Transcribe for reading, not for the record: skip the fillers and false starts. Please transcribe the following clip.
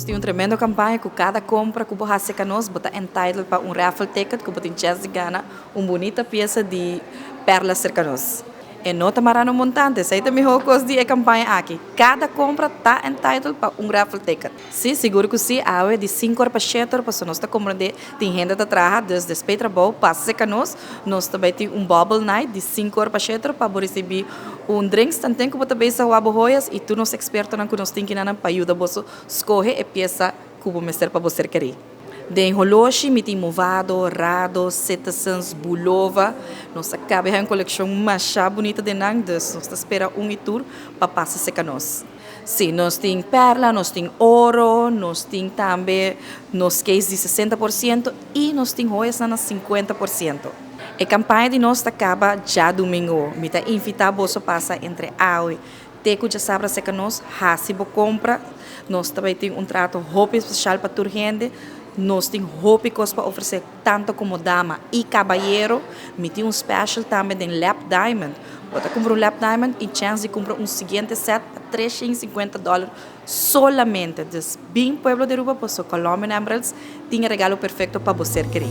Nos tin un tremendo campaña cu cada compra cu bo haci ca nos, bo ta entitled pa un raffle ticket cu bo tin chance di gana un bunita pieza di perla cerca nos. E no ta mara na un montante, esey ta miho cos di e campaña aki. Cada compra ta entitled pa un raffle ticket. Si, sigur cu si, awe di 5 or pa 7 or, pasobra nos ta comprende tin hende ta traha, dus despues trabou pasa cerca nos, nos ta bay tin un bubble night di 5 or pa 7 or pa bo ricibi un drinks tanten cu bo ta bezig wak bo joyas y tur nos expertonan cu nos tin kinanan pa yuda boso scoge e pieza cu bo mester pa bo ser keri. Den holoshi mi tin Movado, Rado, Citizens, Bulova. Nos a cabe haña un coleccion masha bunita den nan, dus nos ta spera un y tur pa pasa seca nos. Si, nos tin perla, nos tin oro, nos tin tambe nos case di 60% y nos tin joyasnan na 50%. E campaña di nos ta caba djadumingo. Mi ta invita boso pasa entre awe te cu djasabra seca nos, haci bo compra. Nos tambe tin un trato hopi especial pa tur hende. Nos tin hopi cos pa ofrece tanto como dama y caballero. Mi tin un special tambe den lab diamond. Bo ta cumpra un lab diamond y chance di cumpra un siguiente set pa $350 solamente. Dus bin pueblo di Aruba, paso Colombian Emeralds tin e regalo perfecto pa bo ser keri.